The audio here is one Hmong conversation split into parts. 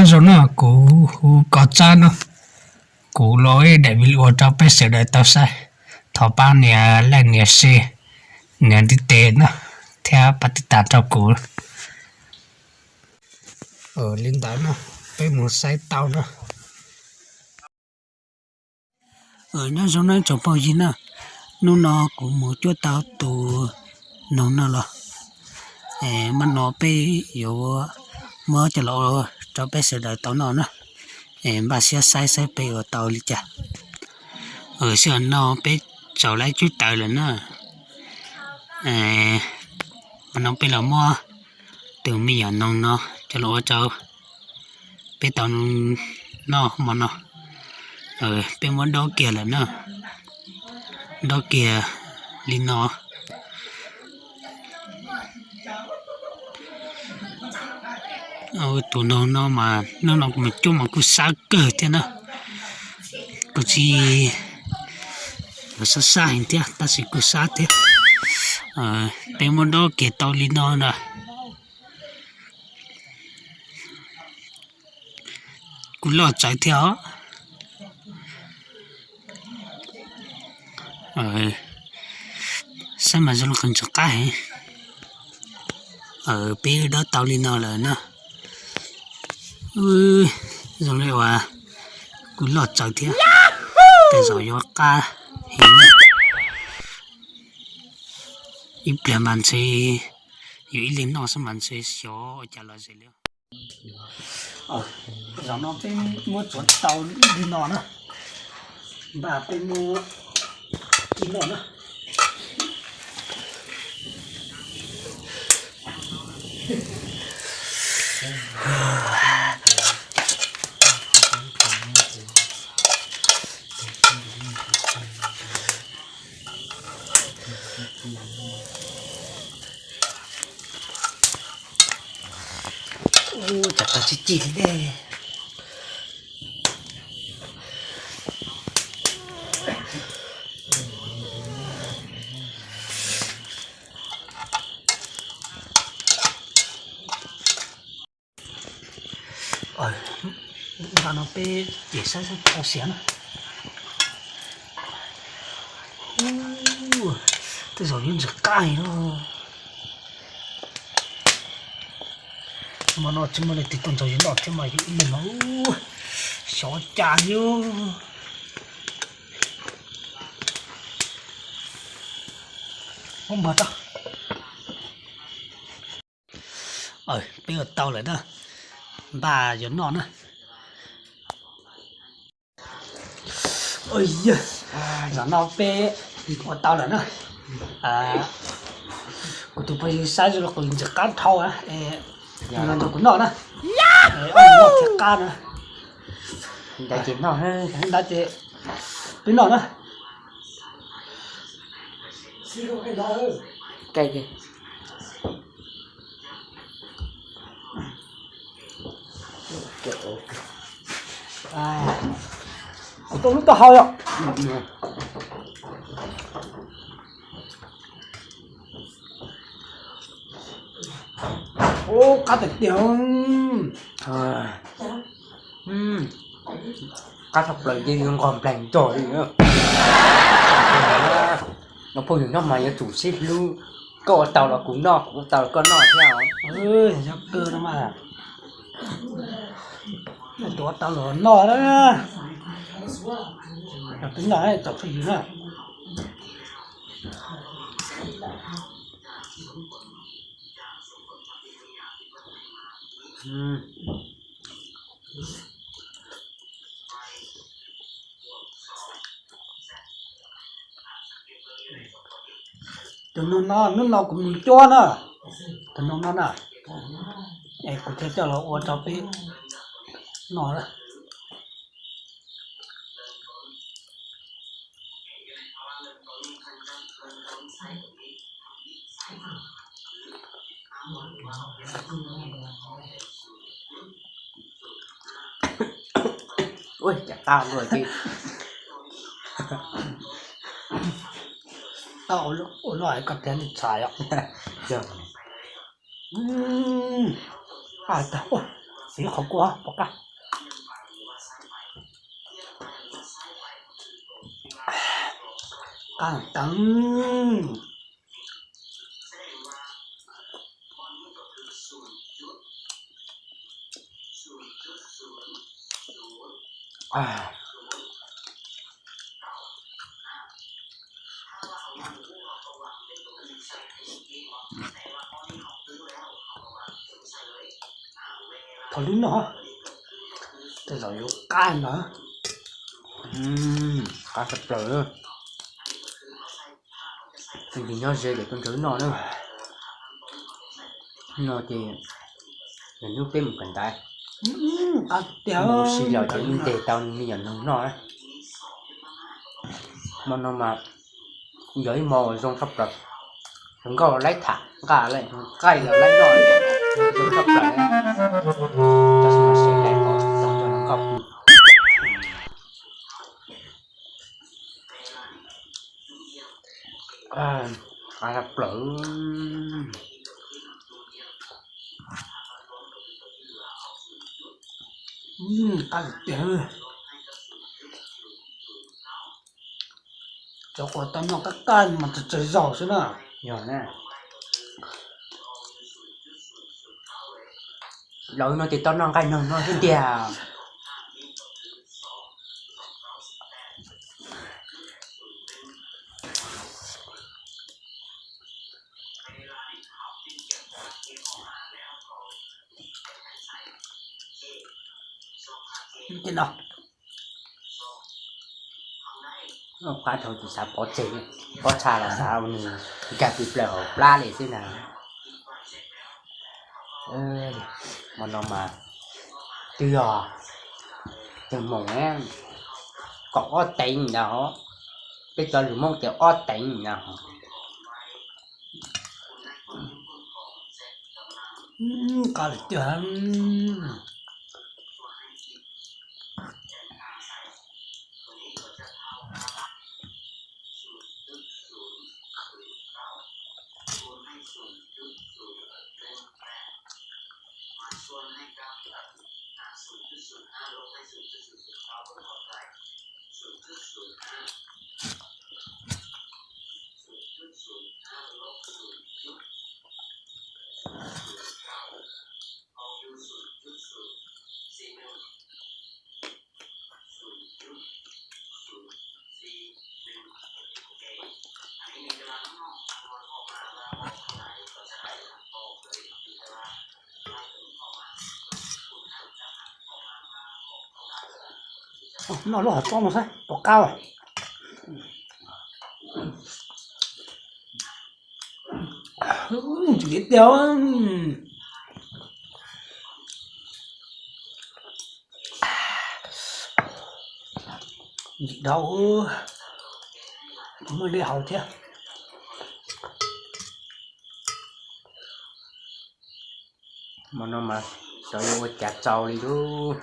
Nyob zoo na, kuv hu Koj Tsab no, kuv los ib daim video rau peb sawv daws tau saib. Thov pab nias like, nias share, nias ntiv tes na, thiab pab tib tas rau kuv. Li ntawd na, peb mus saib tau na. Nyob zoo na tsoom phooj ywg na, hnub no kuv mus cuab tau tus noog no los, mas no peb yuav muab coj los ua rau peb sawv daws tau noj na. Npaj siab saib saib peb ua tau li cas. Sij hawm no peb tsaus laib tsib taws lawm na. Mas no peb los muab tus me nyuam noog no coj los ua rau peb tau noj hmo no. Peb muab dob kiag lawm na, dob kiag li no. Tus noog no mas hnub no kuv mus cuab mas kuj sab kawg thiab na. Kuj tsis sab sab heev thiab tab sis kuj sab thiab. Peb muab dob kiag tau li no na. Kuj loj tsawv thiab os. Saib mas zoo li qhov ntxim qab heev. Peb dob tau li no lawm na. Zoo li uas kuj loj tsawv thiab. Tej zaum yuav qab heev na. Ib pliag mas ntshe yus ib leeg noj xwb mas ntshe xyov ua cas los ze li. Zaum no peb muab tsuav tau li no na. Npaj peb muab ib noj na. Ua cas tau tsis cig li ne. Nta no peb ces saib saib tau siav na. Tej zaum yuav ntxim qab li no. Hmo no tsis muaj leej twg tuaj nrog yus noj thiab mas yus ib leeg no xyov cas li. Muab npog tso. Peb ua tau lawm na, npaj yuav noj na. Zaum no peb ua tau lawm na. Kuv tus phooj ywg saib zoo li qhov ntxim qab dhau, nrog kuv noj na. Noj thiab qab na. Ntawd ces peb noj na. Kuv tau lub taub hau yom. Ub, qab tiag tiag. Qab tshaj plaws ces nqos nplees nrog li. Phooj ywg noj mas yuav tsum sib hlub, koj ua tau los kuv noj, kuv ua tau los koj noj thiab. Yog kawg no mas, tus ua tau los noj na. Peb noj tsoom phooj ywg na. Tus noog no hnub no kuv mus cuab na, tus noog no na, es kuv thiaj coj los ua rau peb noj na. Ua cas tag luaj ces ua luaj koj tias li txhais os. Tag ua. Txiv qhov kua pom qab. Qab teev. Thov lub no, tej zaum yuav qab ntag. Qab tshaj plaws. Tus nyob ze ces tuaj nrog no na. No ces nws hnub peb mus kawm ntawv, mus si los ces ib nteg tau me nyuam noog noj na. Hmo no mas yog ib hmo uas zoo tshaj plaws, hluas nkauj laib tham nqa, nqaij los laib noj, zoo tshaj plaws. Tab sis mas sawv daws kom txog cov hluas nkauj pw. Qab tshaj plaws. Qab tiag. Cov uas tau noj qab qab mas tsawg tsawg zaus xwb na. Yog na. Lawv no ces tau noj nqaij noog no thiab tiag. Ces no, qab dhau ces xav pov tseg, pob txha los xav ua nws nkag pw plaws hauv plab li xwb na. Hmo no mas twb yog, twb moos kaum ob teev ntag, peb cov lus Hmoob tias ob teev ntag. Qab tiag. Noj lub hauv tsob no saib puas qab. Ntxim tiag. Ntxim dhau, muaj liaj hauv thiab. Hmo no mas xyov yuav ua cas tsau li lub.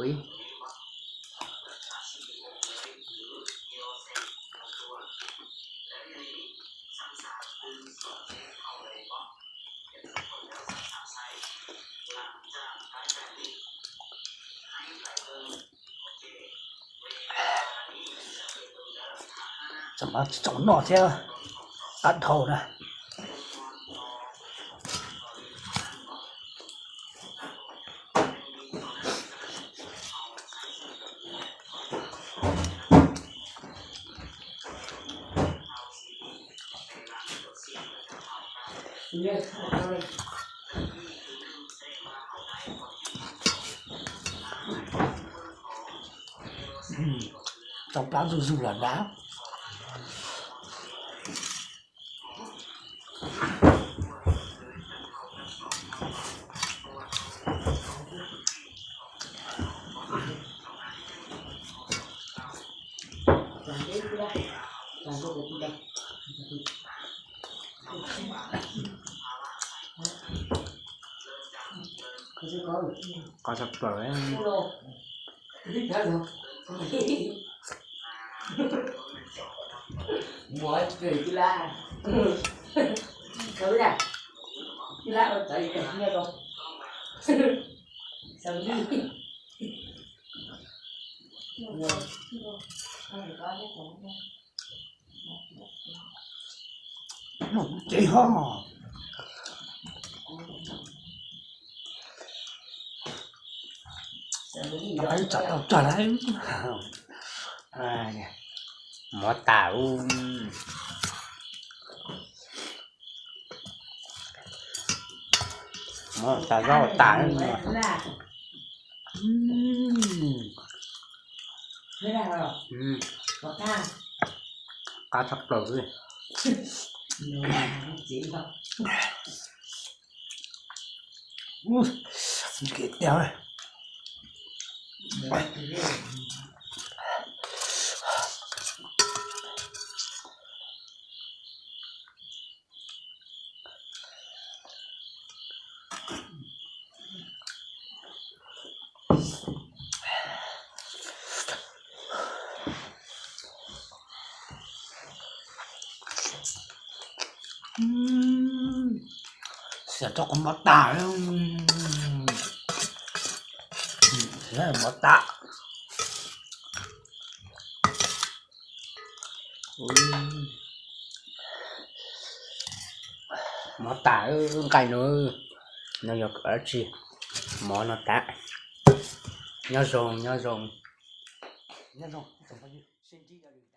Ui, tseem tseem noj thiab, qab dhau na. Tau plab zuj zus lawm ntag. Qab tshaj plaws. Ces ho tsam tau tsag lawm. Mov tas. Mov tas, zaub tas. Qab tshaj plaws li. Kev tiag. Xiam rau qhov mov tas. Mov tas. Mov tas nqaij no, no yog dab tsi? Mov no tas. Nyob zoo, nyob zoo, nyob zoo sib ntsib rau lwm